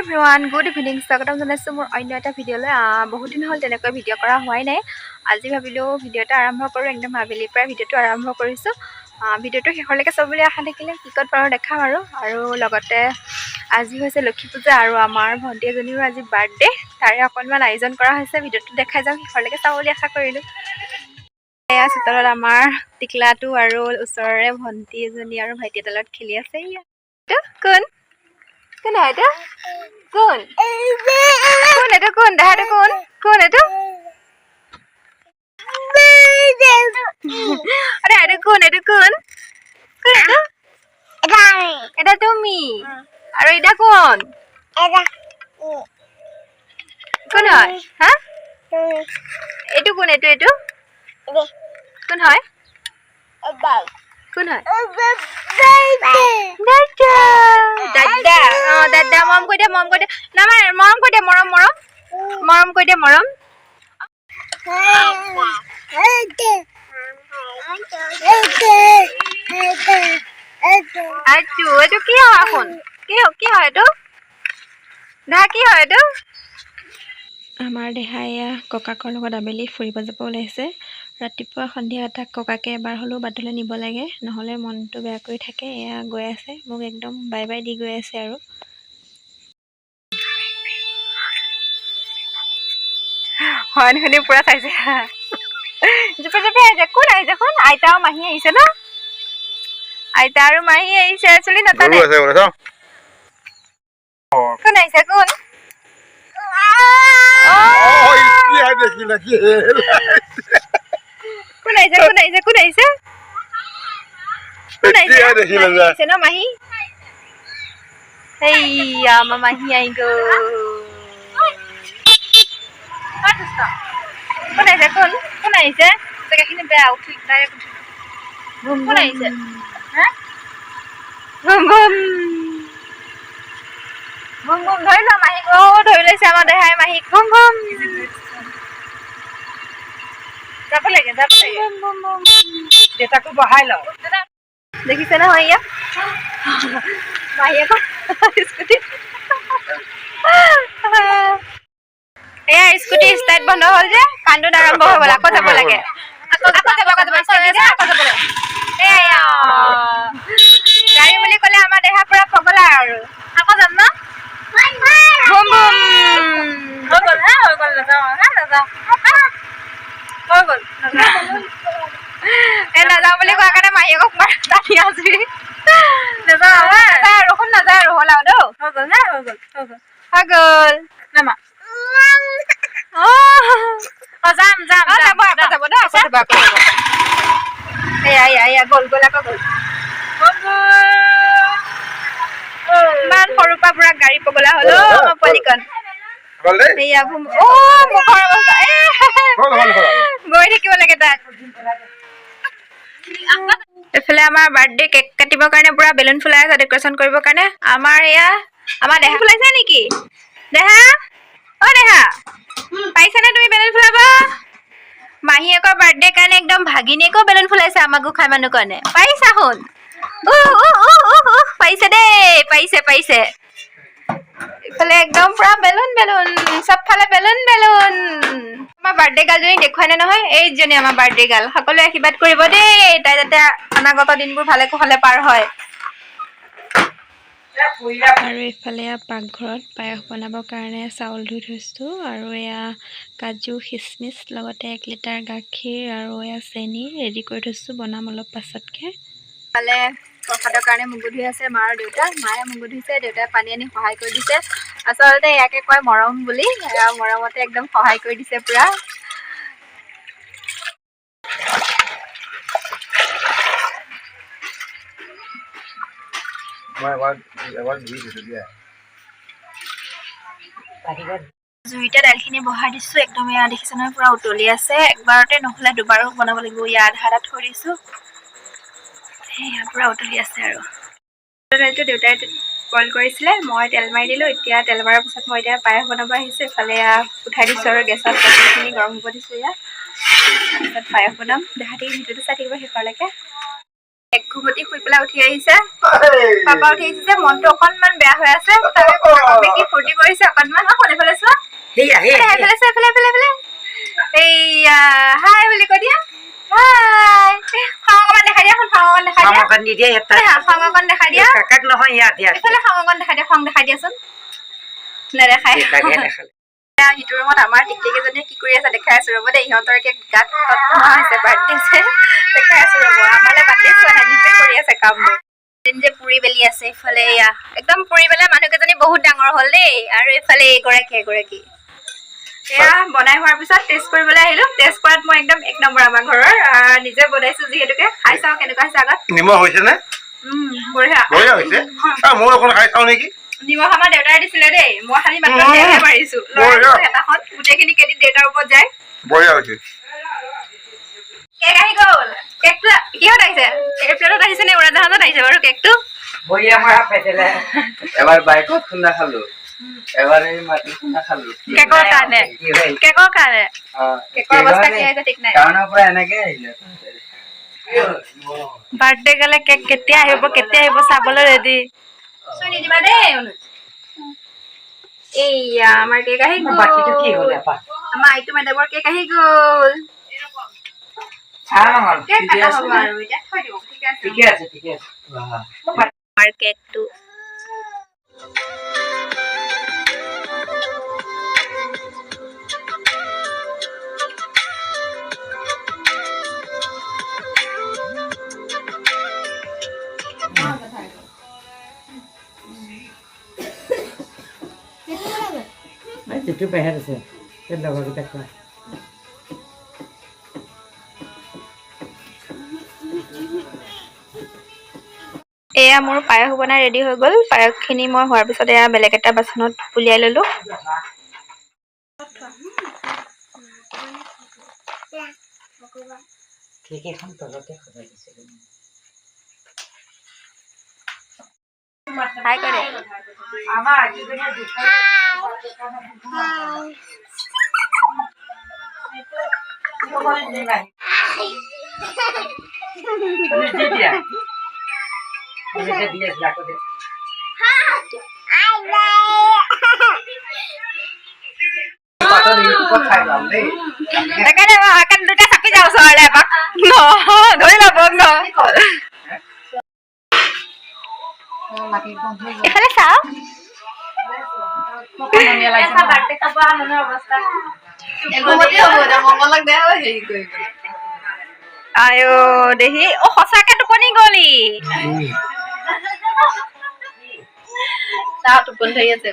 Everyone, good evening. স্বাগতম জনাইছোঁ মোৰ অন্য এটা ভিডিঅ'লৈ। বহুত দিন হ'ল তেনেকৈ ভিডিঅ' কৰা হোৱাই নাই। আজি ভাবিলোঁ ভিডিঅ' এটা আৰম্ভ কৰোঁ। একদম আবেলিৰ পৰাই ভিডিঅ'টো আৰম্ভ কৰিছোঁ। ভিডিঅ'টো শেষলৈকে চাব বুলি আশা থাকিলে। কি ক'ত পাৰোঁ দেখাম আৰু আৰু লগতে আজি হৈছে লক্ষী পূজা আৰু আমাৰ ভণ্টি এজনীৰো আজি বাৰ্থডে। তাৰে অকণমান আয়োজন কৰা হৈছে। ভিডিঅ'টো দেখাই যাম, শেষলৈকে চাব বুলি আশা কৰিলোঁ। এয়া চোতালত আমাৰ টিকলাটো আৰু ওচৰৰে ভণ্টি এজনী আৰু ভাইটি এটাৰ লগত খেলি আছে। এয়া এইটো কোন? কোন হয় এইটো? কোন কোন এইটো? কোন দেহা? এইটো কোন? কোন এইটো? আৰে, এইটো কোন? এইটো কোন? কোন এইটো? এটা তুমি আৰু এটা কোন? কোন হয়? হা, এইটো কোন? এইটো এইটো কোন হয়? কোন হয়? দাদা, দাদা। অ দাদা, মৰম কৰি দিয়া, মৰম কৰি দিয়া। নামাৰে, মৰম কৰি দিয়া। মৰম, মৰম, মৰম কৰি দিয়া, মৰম। আইটো, এইটো কি হয়? শুন, কি কি হয় এইটো? দা, কি হয় এইটো? আমাৰ দেহা এয়া ককাকৰ লগত আবেলি ফুৰিব যাব ওলাইছে। ৰাতিপুৱা সন্ধিয়া তাক ককাকে এবাৰ হ'লেও বাটলৈ নিব লাগে, নহ'লে মনটো বেয়া কৰি থাকে। এয়া গৈ আছে, মোক একদম বাই বাই the গৈ আছে আৰু। হয়, শুনি পুৰা চাইছে, জোপে জোপে আহিছে। কোন আহিছে? কোন? আইতা আৰু মাহী আহিছে ন? আইতা আৰু মাহী আহিছে। চুলি নাটানে। গৰু আছে বোলে, চাওঁ। কোন আহিছে? কোন? অ, এতিয়া দেখিলে কি? কোন আহিছে? কোন আহিছে? কোন আহিছে? কোন আহিছে? এতিয়া দেখিলে মাহী যা। আহিছে ন মাহী? এইয়া আমাৰ মাহী আহি গ'ল। কোন আহিছে? কোন কোন আহিছে? জেগাখিনি বেয়া, উঠি ডাইৰেক্ট উঠি। কোন আহিছে? হা, বুম বুম বুম বুম। ধৰি লোৱা মাহীক। অ, ধৰি লৈছে আমাৰ দেহাই মাহীক। Boom boom. যাব লাগে, যাব লাগে। Boom boom boom. দেউতাকো বহাই লওঁ। দেখিছে নহয়, ইয়াত মাহীয়েকৰ স্কুটি। এয়া স্কুটি ষ্টাৰ্ট বন্ধ হ'ল যে কান্দোন আৰম্ভ হৈ গ'ল। আকৌ যাব লাগে, আকৌ আকৌ যাব, আকৌ যাব, ষ্টাৰ্ট দিছে, আকৌ যাব লাগে। এয়া গাড়ী বুলি ক'লে আমাৰ দেহা পুৰা পগলা আৰু। আকৌ যাম ন? Boom boom. হৈ গ'ল হা, হৈ গ'ল, নাযাওঁ হা, নাযাওঁ, হৈ গ'ল, নাযাওঁ। এই নাযাওঁ বুলি কোৱাৰ কাৰণে মাহীয়েকক মাৰ টানি আজুৰি। নাযাওঁ হা। নাযায় আৰু শুন, নাযায় আৰু, হ'ল আৰু দেই। হৈ গ'ল হা, হৈ গ'ল, হৈ গ'ল। হৈ গ'ল। নামা। অ। অ, যাম যাম। অ, যাব, আকৌ যাব দেই, আকৌ যাব, আকৌ যাব। এয়া এয়া এয়া, গ'ল গ'ল, আকৌ গ'ল। ইমান সৰুৰ পৰা পুৰা গাড়ী পগলা হ'ল অ আমাৰ পোৱালিকণ। হ'ল দেই। এয়া ভুম। অ, মুখৰ অৱস্থা এ। হ'ল, হ'ল, হ'ল। গৈ থাকিব লাগে তাক। এইফালে আমাৰ বাৰ্থডে কেক কাটিবৰ কাৰণে পুৰা বেলুন ফুলাই আছে, ডেক'ৰেশ্যন কৰিবৰ কাৰণে। আমাৰ এয়া আমাৰ দেহা ফুলাইছে নেকি? দেহা, অ দেহা, পাৰিছানে তুমি বেলুন ফুলাব? মাহীয়েকৰ বাৰ্থডে কাৰণে একদম ভাগিনীয়েকেও বেলুন ফুলাইছে আমাৰ গোসাঁই মানুহ কাৰণে। পাৰিছা শুন? পাৰিছে দেই, পাৰিছে, পাৰিছে। ইফালে একদম পুৰা বেলুন বেলুন, চবফালে বেলুন বেলুন। আমাৰ বাৰ্থডে গাৰ্লজনীক দেখুৱাই নাই নহয়। এইজনী আমাৰ বাৰ্থডে গাৰ্ল। সকলোৱে আশীৰ্বাদ কৰিব দেই, তাই যাতে অনাগত দিনবোৰ ভালে কুশলে পাৰ হয়। আৰু এইফালে এয়া পাকঘৰত পায়স বনাবৰ কাৰণে চাউল ধুই থৈছোঁ আৰু এয়া কাজু, খিচমিচ, লগতে 1 লিটাৰ গাখীৰ আৰু এয়া চেনি ৰেডি কৰি থৈছোঁ। বনাম অলপ পাছতকৈ। ইফালে প্ৰসাদৰ কাৰণে মগু ধুই আছে মা আৰু দেউতা। মায়ে মগু ধুইছে, দেউতাই পানী আনি সহায় কৰি দিছে। আচলতে ইয়াকে কয় মৰম বুলি। এয়া মৰমতে একদম সহায় কৰি দিছে পুৰা। মই এবাৰ এবাৰ ধুই দিছোঁ দিয়া। জুইতে দাইলখিনি বহাই দিছোঁ একদম। এয়া দেখিছে নহয়, পুৰা উতলি আছে। একবাৰতে নহ'লে দুবাৰো বনাব লাগিব। ইয়াত আধা আধা থৈ দিছোঁ। সেয়া পুৰা উতলি আছে। আৰু দাইলটো দেউতাই বইল কৰিছিলে, মই তেল মাৰি দিলোঁ। এতিয়া তেল মৰাৰ পিছত মই এতিয়া পায়স বনাব আহিছোঁ। ইফালে এয়া উঠাই দিছোঁ আৰু গেছত গাখীৰখিনি গৰম হ'ব দিছোঁ এয়া। তাৰপিছত পায়স বনাম। দেখা থাকি ভিডিঅ'টো চাই থাকিব শেষলৈকে। এক ঘুমটি শুই পেলাই উঠি আহিছে। পাপা উঠি আহিছে যে মনটো অকনমান বেয়া হৈ আছে। তাকে ককাকে কি ফূৰ্তি কৰিছে অকনমান। অ, এইফালে চোৱা। সেয়া সেয়া। এইফালে চোৱা, এইফালে, এইফালে, এইফালে। এইয়া হাই বুলি কৈ দিয়া, হাই। খং অকমান দেখাই দিয়া, খং অকমান দেখাই দিয়া। খং দি দিয়া ইয়াত। এই খং অকণ দেখাই দিয়া। কাকাক নহয়, ইয়াত, ইয়াত। এইফালে খং অকণ দেখাই দিয়া, খং দেখাই দিয়াচোন। নেদেখাই। দেউতাকহে দেখালে। এয়া সিটো ৰুমত আমাৰ টিকলিকেইজনীয়ে কি কৰি আছে দেখাই আছো, ৰ'ব দেই। ইহঁতৰ একে গাত তত নোহোৱা হৈছে বাৰ্থডে যে, দেখাই আছো ৰ'ব। আমালে বাটেই চোৱা নাই, নিজে কৰি আছে কামবোৰ। নিজে পুৰি বেলি আছে ইফালে। এয়া একদম পুৰি পেলাই মানুহকেইজনী বহুত ডাঙৰ হ'ল দেই। আৰু এইফালে এইগৰাকী এগৰাকী। এয়া বনাই হোৱাৰ পিছত টেষ্ট কৰিবলৈ আহিলো। টেষ্ট কৰাত মই একদম এক নম্বৰ আমাৰ ঘৰৰ। নিজে বনাইছো যিহেতুকে, খাই চাওঁ কেনেকুৱা হৈছে আগত। নিমখ হৈছে নে? বঢ়িয়া। বঢ়িয়া হৈছে। মই অকণ খাই চাওঁ নেকি? নিমখ আমাৰ দেউতাই দিছিলে দেই, মই খালি মাত্ৰ তেলহে মাৰিছো। বঢ়িয়া। ল'ৰা এটাখন গোটেইখিনি কেইদিন দেউতাৰ ওপৰত যায়। বঢ়িয়া হৈছে। কেক আহি গ'ল। কেকটো কিহত আহিছে? এয়াৰপ্লেনত আহিছে নে উৰাজাহাজত আহিছে বাৰু কেকটো? বঢ়িয়া, মই পেটেলে। এবাৰ বাইকত খুন্দা খালো, এবাৰ এই মাটি খুন্দা খালো। কেকৰ কাৰণে? কি হয়? কেকৰ কাৰণে? অ, কেকৰ অৱস্থা কি হৈছে ঠিক নাই। টাউনৰ পৰা এনেকে আহিলে। বাৰ্থডে গ'লে কেক কেতিয়া আহিব, কেতিয়া আহিব চাবলৈ ৰেডি। চুই নিদিবা দেই অনুজ। এইয়া আমাৰ কেক আহি গ'ল। বাকীটো কি হ'ল এপা? আমাৰ আইটো মেডামৰ কেক আহি গ'ল। চাহ নহ'ল। কেক কাটা হ'ব আৰু এতিয়া থৈ দিওঁ, ঠিক আছে? ঠিকে আছে, ঠিকে আছে। আমাৰ কেকটো। যিটো পেহেত আছে সেই লগৰকেইটাক কোৱা। এয়া মোৰ পায়স বনাই ৰেডি হৈ গ'ল। পায়সখিনি মই হোৱাৰ পিছত এয়া বেলেগ এটা বাচনত উলিয়াই ল'লোঁ। কেক এখন তলতে সজাই দিছিলোঁ। হাই কৰে। আমাৰ আইটোজনীয়ে দি দিয়া, তুমি যে দি আছিলা আকৌ দে। পাছত ইউটিউবত চাই ল'ম দেই। সেইকাৰণে মই সেইকাৰণে দুটা চাপি যাওঁ ওচৰলৈ এপাক ন ধৰি ল'ব ন। এইফালে চাওঁ। বাৰ্থডে খাব মানুহৰ অৱস্থা। আয়ো দেহি, অ সঁচাকে টোপনি গলি। টোপনি ধৰি আছে।